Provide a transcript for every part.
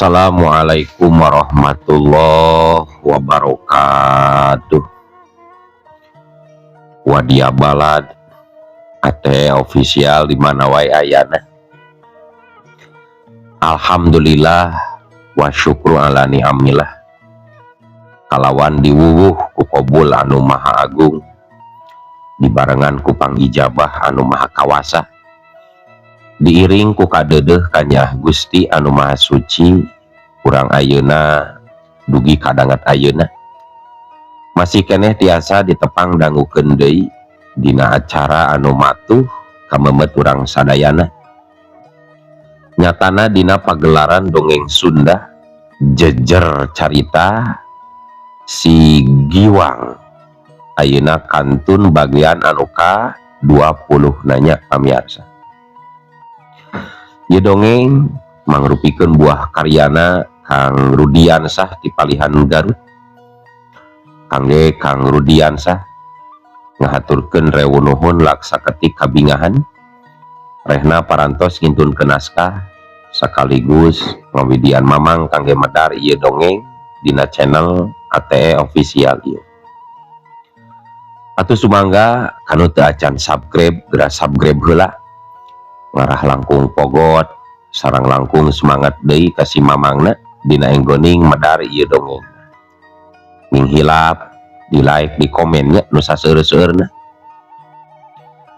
Assalamualaikum warahmatullahi wabarakatuh. Wadia Balad AT official di mana wae ayana. Alhamdulillah wa syukru ala ni'amillah. Kalawan diwuwuh ku kobul anu maha agung, dibarengan ku pangijabah anu maha kawasa, diiring ku kadeudeuh kanyah Gusti anu maha suci. Urang ayeuna dugi kadangat ayeuna masih keneh tiasa ditepang dangukeun deui dina acara anu matuh kamemet urang sadayana, nyatana dina pagelaran dongeng Sunda Jejer Carita Si Giwang. Ayeuna kantun bagian anu ka 20 nanya pamiarsa. Ieu dongeng mangrupikeun buah karyana Kang Rudiansah di Palihan Garut. Kangge Kang Rudiansah ngahaturkeun rewu nuhun laksa ketik kabingahan rehna parantos ngintunkeun naskah sekaligus ngawidian mamang kangge medar ieu dongeng dina channel ATE official ieu. Atuh sumangga kanu teu acan subscribe geura subscribe heula, ngarah langkung pogot sareng langkung semangat deui ka si mamangna dina enggoning medar ieu dongeng. Ning hilap di like di komennya nu saseur-seurna.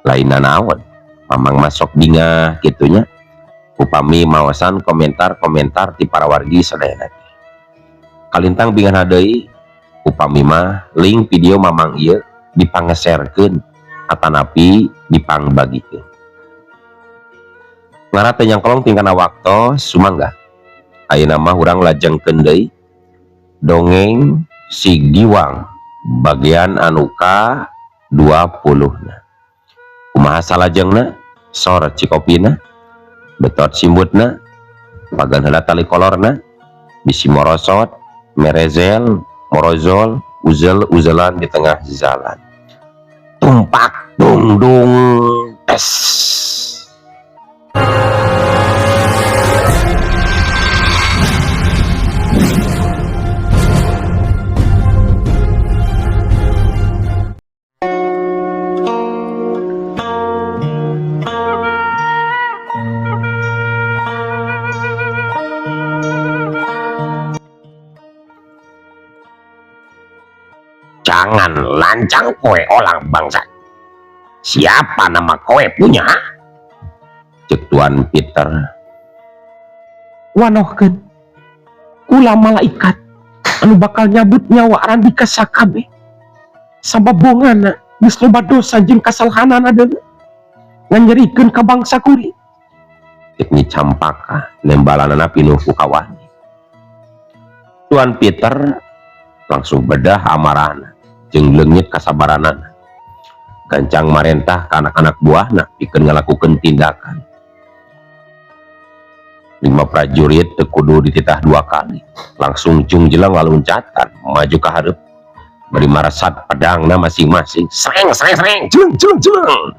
Lainna naon mamang masuk bingah kitunya upami maosan komentar-komentar ti para wargi sadayana. Kalintang bingah deui upami mah link video mamang ieu dipangeserkeun atanapi dipangbagikeun. Ngarah teh nyangkolong tingkana waktos sumangga. Ayeuna mah urang lajengkeun deui dongeng Si Giwang bagian anu ka 20 na. Kumaha salajengna? Sor cikopina, betot simbutna, pagan heula tali kolorna, bisi morosot, merezel, morozol, uzel-uzelan di tengah jalan. Tumpak dung dung tes. Jangan lancang kowe olang bangsa. Siapa nama kowe punya? Cek Tuan Peter. Wanohkeun kula malaikat anu bakal nyabut nyawa Randika sakabeh. Sabab bongana geus loba dosa jeung kasalahanana deui. Nganyerikeun ka bangsa kuring. Cek Nyi Campaka nembalanana pinuh ku kawani. Tuan Peter langsung bedah amarahna jeung leungit kasabaranana. Gancang marentah ka anak-anak buahna pikeun ngalakukeun tindakan. 5 prajurit teu kudu dititah 2 kali, langsung jung jelang laluncatan maju ka hareup bari maresat pedangna masing-masing. Sreng sreng sreng jeleng jeleng jeleng.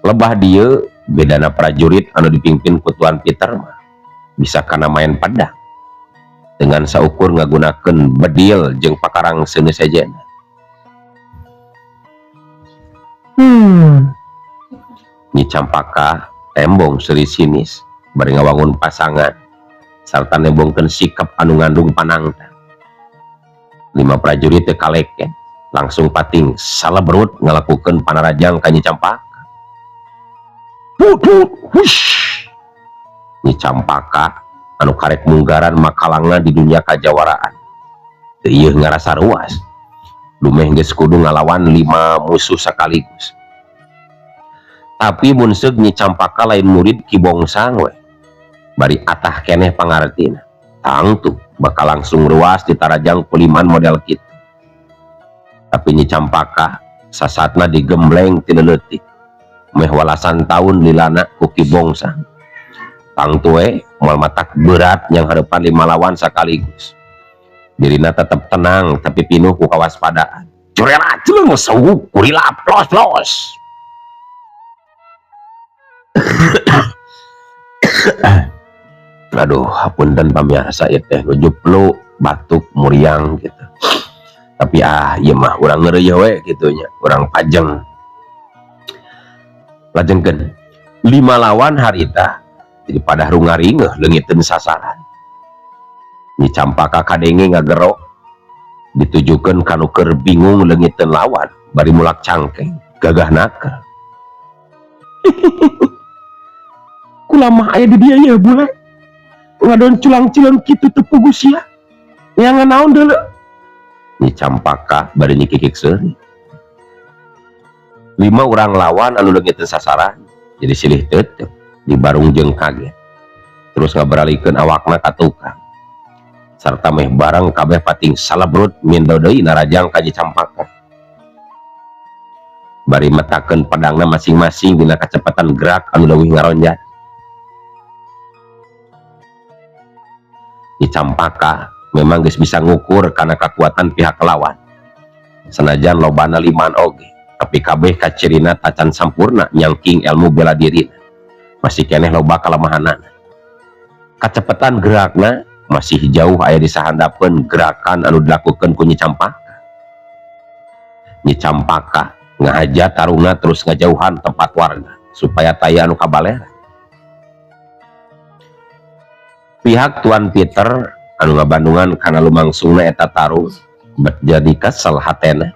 Lebah dieu bedana prajurit anu dipimpin ku Tuan Peter mah bisa kana main pedang dengan saukur ngagunakeun bedil jeung pakarang seuneu sejenna. Nyi Campaka tembong seuri sinis bari ngawangun pasangan sarta nembongkeun sikap anu ngandung panangta. 5 prajurit teu kaleken langsung pating salebrut ngalakukeun panarajang ka Nyi Campaka. Putut hush. Nyi Campaka anu karek munggaran makalangna di dunia kajawaraan teu ieu ngarasa ruas. Dumeh geus kudu ngalawan 5 musuh sekaligus. Tapi mun seug Nyi Campaka lain murid Ki Bongsang we. Bari atah keneh pangartina. Tangtu bakal langsung ruas ditarajang kuliman model kitu. Tapi Nyi Campaka sasatna digembleng ti leutik. Meh walasan tahun lilana ku Ki Bongsang. Tangtu we moal matak berat yang hareupan 5 lawan sekaligus. Dirina tetep tenang tapi pinuh ku kawaspadaan. Curela jeleng sawuk kurila plos plos. Aduh, hapunten pamirsa, ieu teh nuju flu, batuk muriang gitu. Tapi ah, ieu mah urang ngeureuyeuh we kitu nya, urang pajeng. Lajengkeun lima lawan harita jadi pada rungaringeuh leungiteun sasaran. Nyi Campaka kadenge ngagero ditujukeun ka nu keur bingung leungiteun lawan bari mulak cangkeng gagah naker. Kula mah aya di dieu ye bule. Ngadon culang-cileun kitu teu puguh sia. Neangan naon deuleu? Nyi Campaka bari nyikikik seuri. Lima urang lawan anu leungiteun sasaran jadi silih tetep dibarung jeung kaget. Terus ngaberalikeun awakna ka tukang. Sarta meh barang kabeh pating salabrut mindo deui narajang ka Nyi Campaka. Bari metakeun pedangna masing-masing dina kacepatan gerak anu leuwih ngaronjat. Nyi Campaka memang geus bisa ngukur kana kakuatan pihak lawan. Sanajan lobana liman oge, tapi kabeh kacirina tacan sampurna nyangking ilmu bela diri. Masih keneh loba kalemahanana. Kacepetan gerakna masih jauh aya disahandapeun gerakan anu dilakukeun ku Nyi Campaka. Nyi Campaka ngahaja tarungna terus ngajauhan tempat warga supaya taya anu kabalera. Pihak Tuan Peter anu ngabandungan kana lumangsungna eta tarung bet jadi kesel hatena.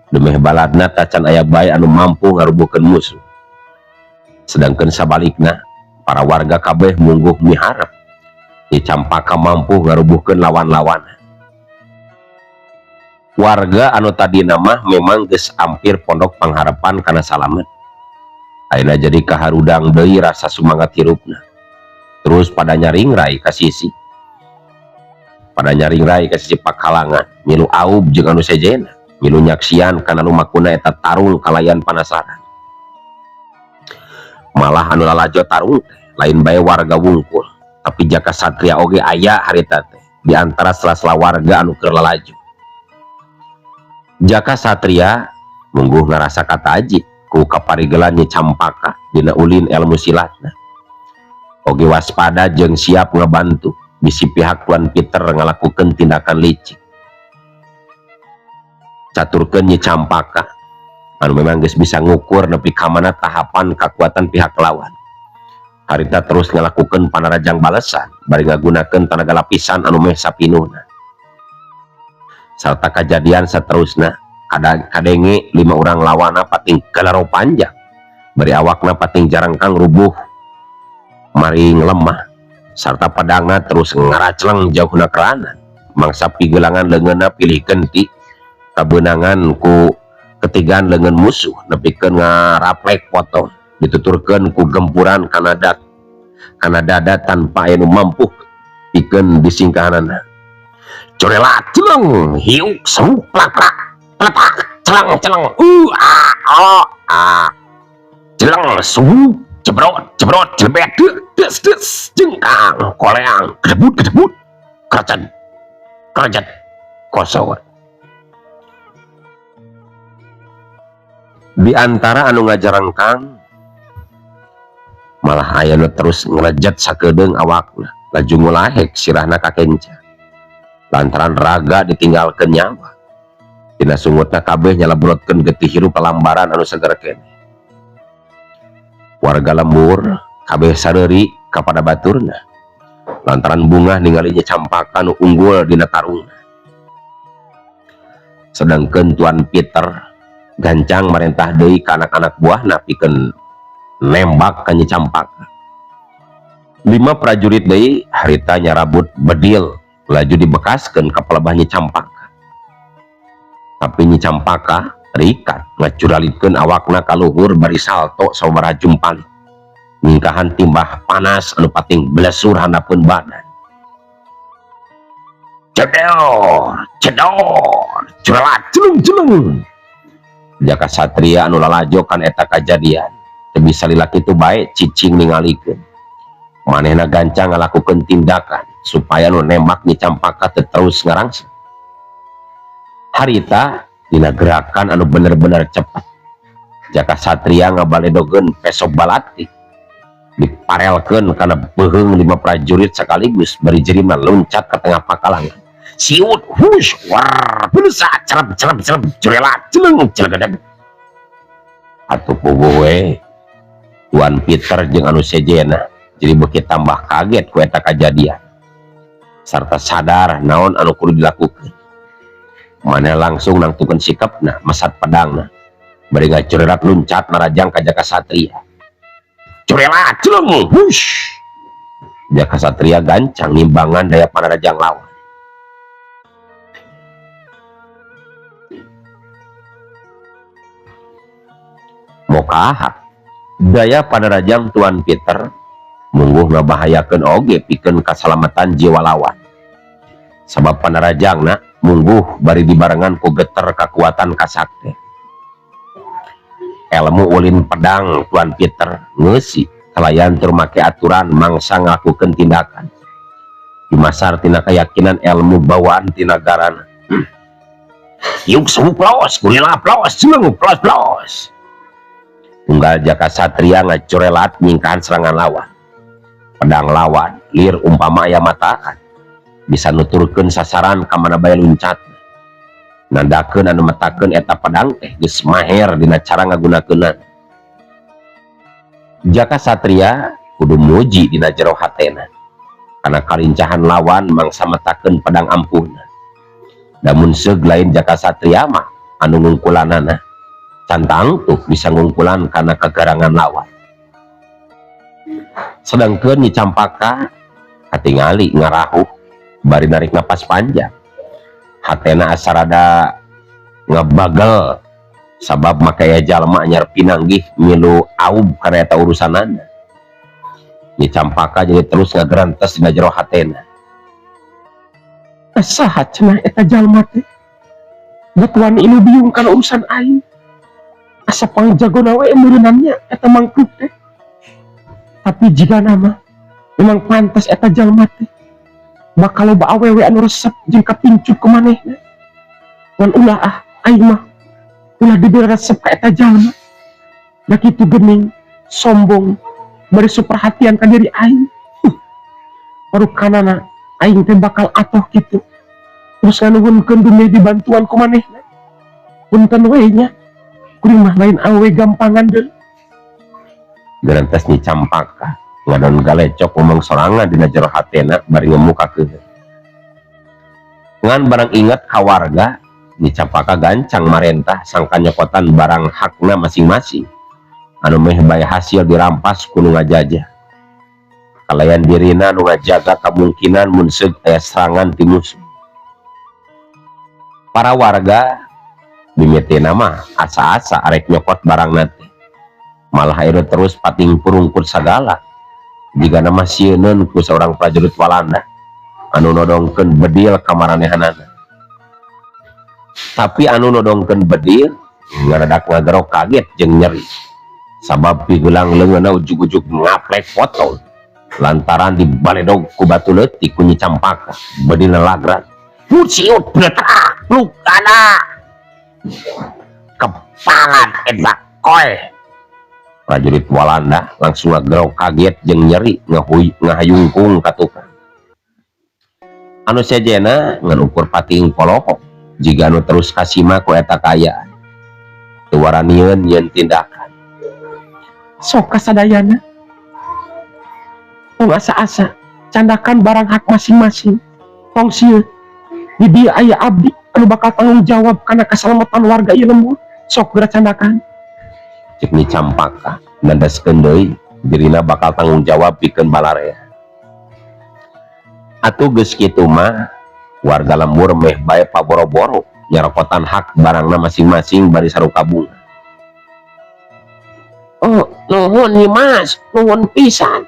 Dumeh baladna tacan aya bae anu mampu ngarubuhkeun musuh. Sedangkan sabalikna para warga kabeh mungguh miharep Nyi Campaka mampu ngarubuhkeun lawan-lawan. Warga anu tadina mah memang geus ampir pondok pangharapan kana salamet. Ayeuna jadi kaharudang deui rasa sumangat hirupna. Terus pada nyaringrai ka sisi. Pada nyaringrai ka sisi pakalangan, milu aub jeung anu sejena, milu nyaksian kana lumakuna eta tarung kalayan panasaran. Malah anu lalajo tarung teh lain bae warga wungkul, tapi jaka satria oge aya harita teh di antara sela-sela warga anu keur lalajo. Jaka Satria mungguh ngarasa kataji ku kaparigelan Nyi Campaka dina ulin ilmu silatna. Oge waspada jeung siap ngabantu bisi pihak Tuan Peter ngalakukeun tindakan licik. Caturkeun Nyi Campaka anu memang geus bisa ngukur nepi ka mana tahapan kakuatan pihak lawan. Harita terus ngalakukeun panarajang balesan bari ngagunakeun tanaga lapisan anu meh sapinuhna. Sarta kajadian seterusna kadenge lima orang lawana pating kalaro panjang bari awakna pating jarangkang rubuh maring lemah sarta pedangna terus ngaracleng jauhna keranan mangsa pigelangan leungeunna pilih genti kabeunangan ku ketigaan leungeun musuh nepikeun ngaraplek potong dituturkeun ku gempuran kana dada tanpa aya nu mampu pikeun disingkahanana. Corelat celeng hiuk seruk plak plak pletak celeng celeng u a o a celeng suhu jebrot jebrot jelebet des des jengkang koleang kedebut kedebut kerajat kerajat kosong. Di antara anu ngajarengkang malah aya nu terus ngerejat sakedeung awakna laju ngulahek sirahna kakenca lantaran raga ditinggalkeun nyawa. Dina sungutna kabeh nyalabrotkeun getih hirup lambaran anu seger keneh. Warga lembur kabeh sareuri kapada baturna lantaran bungah ningali Nyi Campaka nu unggul dina tarungna. Sedangkeun Tuan Peter gancang marentah deui ka anak-anak buahna pikeun nembak ka Nyi Campaka. 5 prajurit deui harita nyarabut bedil laju dibekaskeun ka pelebah Nyi Campaka. Tapi Nyi Campaka rikat ngacuralikeun awakna ka luhur bari salto sababaraha jumpali. Ningkahan timbah panas anu pating blesur handapeun badan. Cedor, cedor, curelat celung-celung. Jaka Satria anu lalajo kan eta kajadian. Teu bisa lila kitu bae cicing ningalikeun. Manehna gancang ngalakukeun tindakan supaya nu nembak Nyi Campaka teu terus ngarangsek. Harita dina gerakan anu bener-bener cepat. Jaka Satria ngabaledogeun peso balati. Diparelkeun kana beuheung 5 prajurit sekaligus bari jerima loncat ke tengah pakalangan. Siut, hush, war, belusa, cerep, cerep, cerep, jurelat, celeng, celegedeg. Atuh puguh we Tuan Peter jeung anu sejena jadi beuki tambah kaget ku eta kajadian sarta sadar naon anu kudu dilakukeun. Maneh langsung nangtukeun sikapna, mesat pedangna bari ngacurelat luncat narajang ka Jaka Satria. Curelat, celeng, hush. Jaka Satria gancang nimbangan daya panarajang lawan. Mokaha daya panarajang Tuan Peter mungguh ngabahayakeun oge pikeun kasalamatan jiwa lawan. Sabab panarajangna mungguh bari dibarengan ku geter kakuatan kasakte. Ilmu ulin pedang Tuan Peter ngeusi kalayan tur make aturan mangsa ngalakukeun tindakan. Dimasar tina keyakinan ilmu bawaan tina garana. Yuk suhu plos, gurila plos, celeng plos plos. Unggal Jaka Satria ngacurelat nyingkahan serangan lawan. Pedang lawan lir umpama aya mataan bisa nuturkeun sasaran ka mana bae luncat. Nandakeun anu metakeun eta pedang teh geus maher dina cara ngagunakeunna. Jaka Satria kudu muji dina jero hatena kana kalincahan lawan mangsa metakeun pedang ampuhna. Namun seug lain Jaka Satria mah anu ngungkulanana can tangtu bisa ngungkulan kana kagarangan lawan. Sedangkeun Nyi Campaka katingali ngarahuh bari narik napas panjang. Hatena asa rada ngebagel sabab makaya jalma anyar pinanggih milu aub kana eta urusanana. Nyi Campaka jadi terus ngagerantes dina jero hatena. Saha cenah eta jalma teh? Batuan ini biung kana urusan aing. Asa pangjagona we meureunannya eta mangkruk teh. Tapi jika nama memang pantas eta jalma teh bakal loba awewe anu resep jeung kapincut ku manehna. Ngan ulah ah aing mah ulah dibere resep ka eta jalma. Da kitu geuning sombong bari perhatian ka diri aing. Parukanana aing teh bakal atoh kitu. Terus nganuhunkeun dumeh dibantuan ku manehna. Punten we nya. Kuring mah lain awewe gampangan deui. Gerantes Nyi Campaka ngadon galecok ngomong sorangan dina jero hatena bari ngemukakeun. Ngan barang ingat ka warga Nyi Campaka gancang marentah sangka nyokotan barang hakna masing-masing anu meh bae hasil dirampas ku nu ngajajah. Kalayan dirina nu ngajaga kamungkinan mun seug aya serangan ti musuh. Para warga mimitina mah asa-asa arek nyokot barangna teh. Malah akhirnya terus pating purungkut sagala. Jika nama sieuneun ku seorang prajurit Walanda anu nodongkeun bedil ka maranehanana. Tapi anu nodongkeun bedil ngaradak ngagerok kaget jeung nyeri. Sabab pigelang leungeunna ujug-ujug ngaplek potong lantaran dibaledog ku batu leutik ku Nyi Campaka bedilna lagran. Siut bletak lukana kepalan eta koe. Prajurit Walanda langsung ngagerok kaget jeung nyeri ngahayungkung ka tukang. Anu sejena ngan ukur pating polohok jiga anu terus kasima ku eta kaayaan. Teu waranieun yeun tindakan. Sok kasadayana. Tong asa-asa candakan barang hak masing-masing. Tong sieun di dieu aya abdi anu bakal tanggung jawab kana kasalamatan warga ieu lembur. Sok geura candakan. Cek Nyi Campaka nandaskeun deui dirina bakal tanggung jawab pikeun balarea. Atuh geus kitu mah warga lembur meh bae paboro-boro nyarokotan hak barangna masing-masing bari saruka bunga. Oh, nuhun Nyi Mas, nuhun pisan.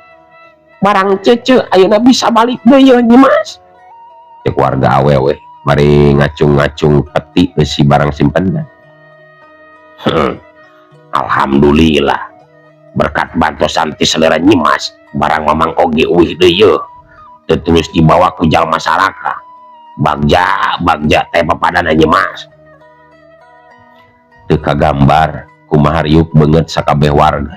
Barang cece ayeuna bisa balik deui ye Nyi Mas. Cek warga awewe bari ngacung-ngacung peti eusi barang simpenan. Alhamdulillah berkat bantosan ti selera Nyi Mas barang mamang oge uih deui ye. Teu terus dibawa ku jalma saraka. Bagja bagja teh papadana Nyi Mas. Teu kagambar kumaha riuk beungeut sakabeh warga.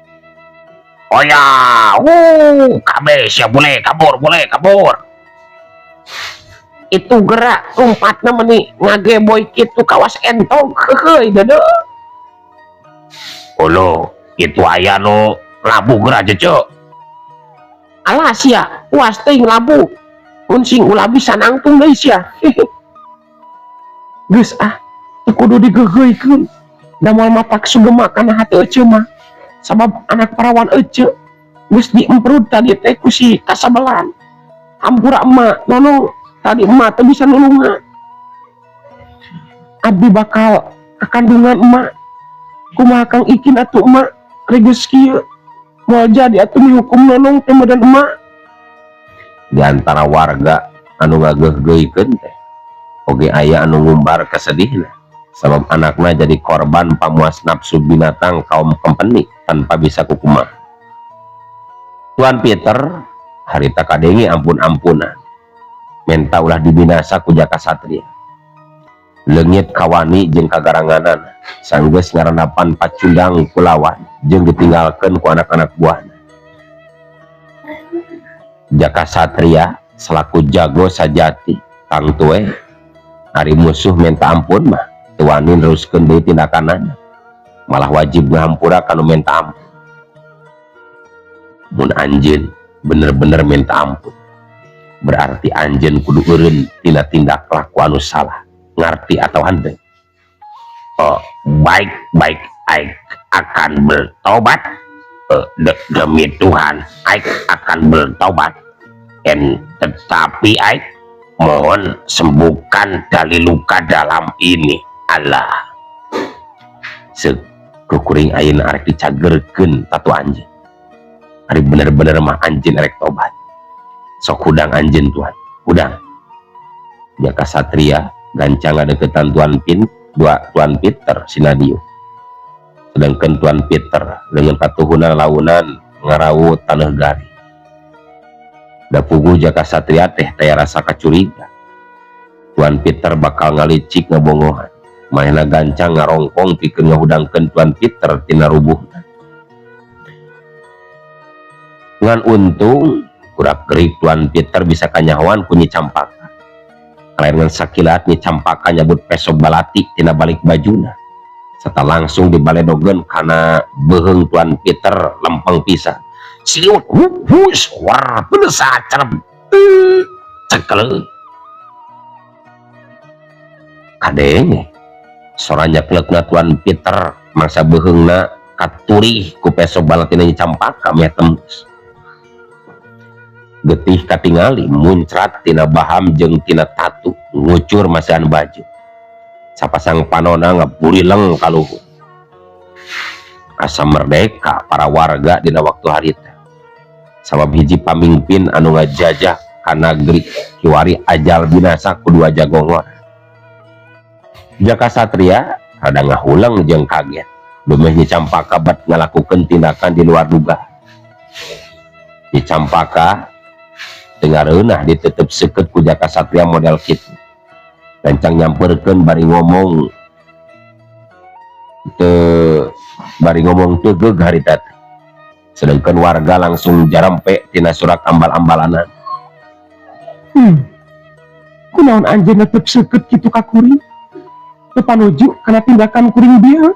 Oh ya, kabeh sia bule kabur, bule kabur. Itu gerak lompatna meni ngageboy kitu kawas entog, heuheuy deudeuh. Olo, itu aya nu labuh geura, Cece. Alah sia, puas teuing labuh. Mun sing ulah bisa nangtung deui sia. Geus ah, teu kudu digeugeuikeun. Da moal matak sugema kana hate ece mah. Sabab anak parawan ece geus diemprud tadi teh ku si kasabelan. Hampura emak, Nonong, tadi emak teu bisa nulungan. Abdi bakal kekandungan emak. Kumaha Kang Ikin atuh emak, geus kieu. Moal jadi atuh mihukum Nonong teh dan emak. Di antara warga anu ngageuhgeuikeun teh oge aya anu ngumbar kesedihna sabab anakna jadi korban pamuas nafsu binatang kaum kempeni tanpa bisa kukumaha. Tuan Peter harita kadenge ampun-ampunan menta ulah dibinasa ku Jaka Satria. Leungit kawani jeung kagaranganan sanggeus ngarandapan pacundang kulawan jeung ditinggalkeun ku anak-anak buahna. Jaka Satria selaku jago sajati tangtu we ari musuh minta ampun mah teu wani neruskeun deui tindakanana, malah wajib ngahampura kanu minta ampun. Mun anjeun bener-bener minta ampun, berarti anjeun kudu eureun tina tindak laku anu salah, ngarti atau henteu? Oh, baik baik, Aik akan bertobat. Demi Tuhan, Aik akan bertobat. En tetapi Aik mohon sembuhkan dari luka dalam ini. Allah, Seuk kuring ayeuna arek dicagerkeun tatu anjeun. Ari bener-bener mah anjeun arek tobat, sok hudang anjeun, Tuan, hudang. Jaka Satria gancang ngadeukeutan Tuan Pin dua Tuan Peter Sinadio, sedangkan Tuan Peter dengan katuhunan launan ngarawu tanah gari. Da puguh Jaka Satria teh taya rasa kacuriga Tuan Peter bakal ngalicik ngabongohan. Manehna gancang ngarongkong pikeun ngahudangkeun Tuan Peter tina rubuhna. Ngan untung kurak-kerik Tuan Peter bisa kanyahoan ku Nyi Campaka. Lain ngan sakilat Nyi Campaka nyabut peso balati tina balik bajuna serta langsung dibaledogeun kana beuheung Tuan Peter lempeng pisan. Siut hus war beunesa cerep cekele kadenge sora nyaklekna Tuan Peter mangsa beuheungna katurih ku peso balatina Nyi Campaka meh tembus. Getih katingali muncrat tina baham jeung tina tatu ngucur masihan baju. Sapasang panona ngaburileng kaluhur. Asa merdeka para warga dina waktu harita sabab hiji pamimpin anu ngajajah ka nagri kiwari ajal binasa ku dua jago ngora. Jaka Satria rada ngahuleng jeung kaget dumeh Nyi Campaka bat ngalakukeun tindakan di luar dugaan. Nyi Campaka teu ngareunah ditetep seukeut ku Jaka Satria model kitu. Gancang nyamperkeun bari ngomong teu bari ngomong teu harita teh. Sedangkan warga langsung jarampe tina surak ambal-ambalanan. Kunaon anjeun netep seukeut kitu ka kuring? Teu panuju kana tindakan kuring bieu?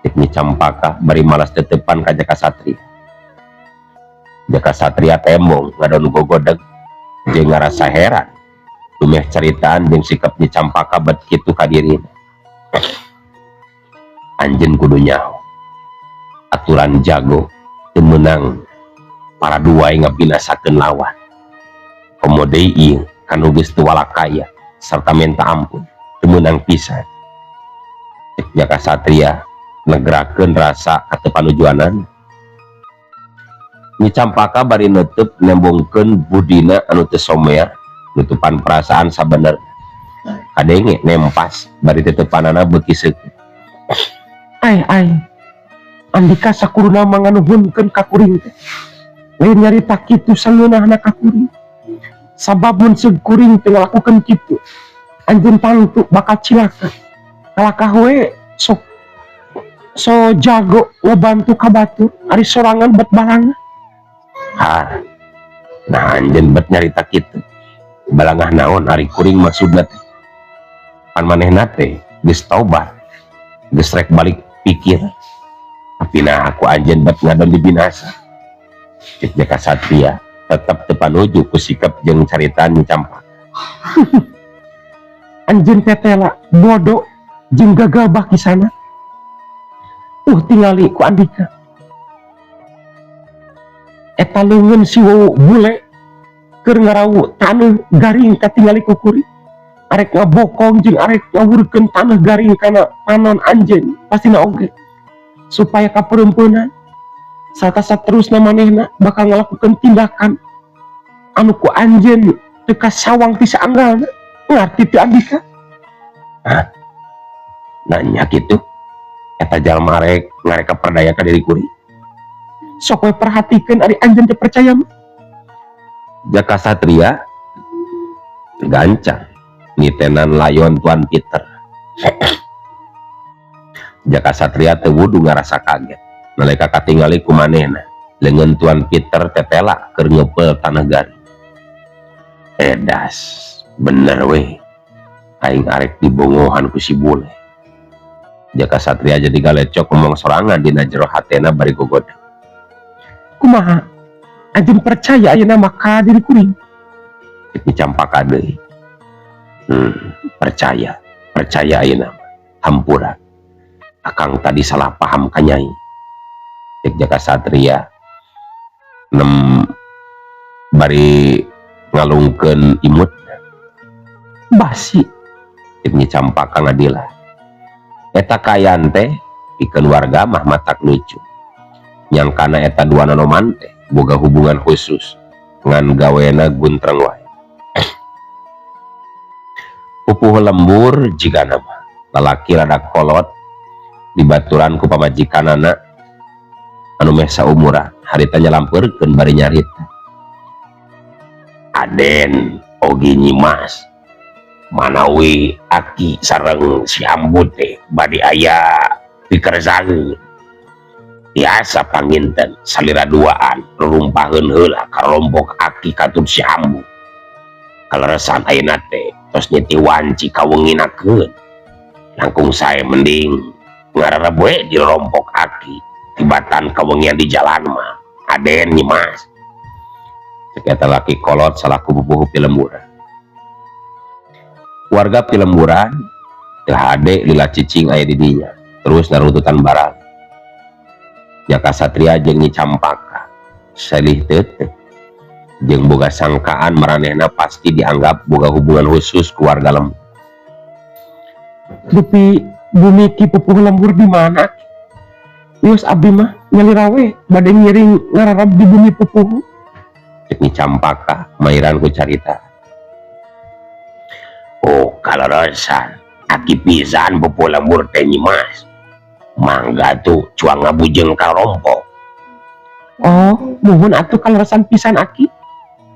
Cek Nyi Campaka bari malas tetepan ka Jaka Satria. Jaka Satria tembong ngadon gogodeg jeung ngarasa heran dumeh caritaan jeung sikap Nyi Campaka bet kitu ka dirina. Anjeun kudu nyaho aturan jago teu meunang para duai ngabinasakeun lawan, komo deui ieu kanu geus teu walakaya serta minta ampun teu meunang pisan, cek Jaka Satria negrakeun rasa katepanujuanan. Nyi Campaka bari neuteub nembongkeun budina anu teu somea nutupan perasaan sabenerna. Kadenge nempas bari teuteupanana beuki seukeut. Ai ai. Andika sakuruna manganuhunkeun ka kuring teh. Lain nyarita kitu sangeunahna ka kuring. Sabab mun seug kuring teu ngalakukeun kitu, anjeun tangtu bakal cilaka. Kalakah we sok. So jago ngebantu ka batur, ari sorangan bet balangah. Ha, nah, anjeun bet nyarita kitu? Balangah naon ari kuring maksudna teh? Pan manehna teh geus taubat, geus rek balik pikir, tapi nah ku anjeun bet ngadon dibinasa. Cek Jaka Satria tetep teu panuju ku sikap jeung caritaan Nyi Campaka. Anjeun tetela bodoh jeung gagabah kisana. Tingali ku Andika. Eta leungeun si Wowo bule keur ngarawu taneuh garing katingali ku kuring. Arek ngabokong jeung arek ngawurkeun taneuh garing kana panon anjeun pastina oge supaya kaperempeunnan. Sarta saterusna manehna bakal ngalakukeun tindakan anu ku anjeun teu kasawang ti saanggalna. Ngarti teu Andika? Hah? Nanya kitu? Eta jalma rek ngareka perdaya ka diri kuring? Sok we perhatikeun, ari anjeun teu percaya mah. Jaka Satria gancang nitenan layon Tuan Peter. Jaka Satria teu wudu ngarasa kaget nalika katingali ku manehna leungeun Tuan Peter tetela keur ngepeul tanah garing. Edas, bener we aing arek dibongohan ku si bule. Jaka Satria jadi galecok ngomong sorangan dina jero hatena bari gogodeg. Kumaha? Anjeun percaya ayeuna mah ka diri kuring? Cek Nyi Campaka deui. Percaya, percaya ayeuna mah. Hampura. Akang tadi salah paham ka Nyai. Cek Jaka Satria nem bari ngalungkeun imut. Basi. Cek Nyi Campaka ngadilah. Eta kaayaan teh pikeun warga mah matak lucu. Nyangkana eta dua nonoman teh boga hubungan khusus ngan gawena guntreng wae. Pupuhu lembur jigana mah lalaki rada kolot dibaturan ku pamajikanana anu meh saumuran harita nyalampeurkeun bari nyarita. Aden ogi Nyimas, manawi aki sareng si Ambu teh bade aya pikersaeun biasa panginten salira duaan rurumpaheun heula karompok aki katut si Ambu. Kaleresan ayeuna teh tos niti wanci kawenginakeun, langkung sae mending ngarareb we di rompok aki tibatan kawengian di jalan mah, Aden, Nyimas. Cek eta laki kolot salaku pupuhu pilemburan. Warga pilemburan teu hade lila cicing aya di dinya terus narututan barang. Jaka Satria jeung Nyi Campaka salih teu jeung boga sangkaan maranehna pasti dianggap boga hubungan khusus ku warga lembur. Dupi bumi ki pupuhu lembur di mana? Wios abdi mah nyalira we bade ngiring ngararab di bumi pupuhu. Cek Nyi Campaka mairan ku carita. Oh, kaleresan aki pisan pupuhu lembur teh, Nyimas. Mangga tuh cuang ngabujeng ka rompok. Oh, muhun atuh, kaleresan pisan aki.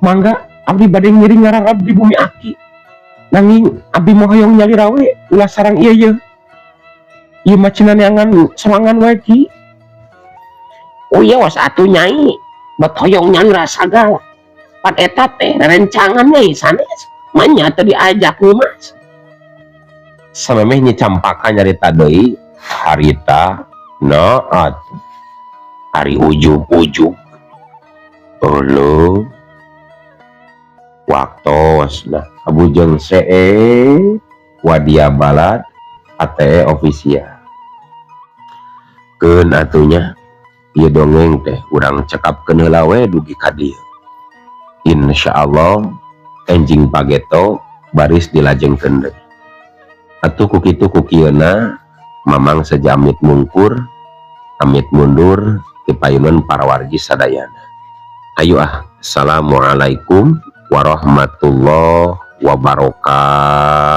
Mangga abdi bade ngiring ngararab di bumi aki. Nanging abdi mah hoyong nyalira we ulah sarang ieu ye. Ieu mah cenah neangan sorangan we, Ki. Oh iya, was atuh Nyai bet hoyong nyalira sagala. Pan eta teh rerencangan we sanes. Manya teu diajak, Nyimas. Samemeh Nyi Campaka nyarita deui harita naat ari ujug-ujug Ulu waktos nah Abujeng CE Wadia Balad ATE official keun atunya ieu dongeng teh urang cekapkeun heula we dugi ka dieu. Insyaallah enjing pageto baris dilajengkeun deui. Atuh ku kitu ku kieuna Mamang sejamit mungkur amit mundur ti payunan para wargi sadayana. Ayo ah, assalamualaikum warahmatullahi wabarakatuh.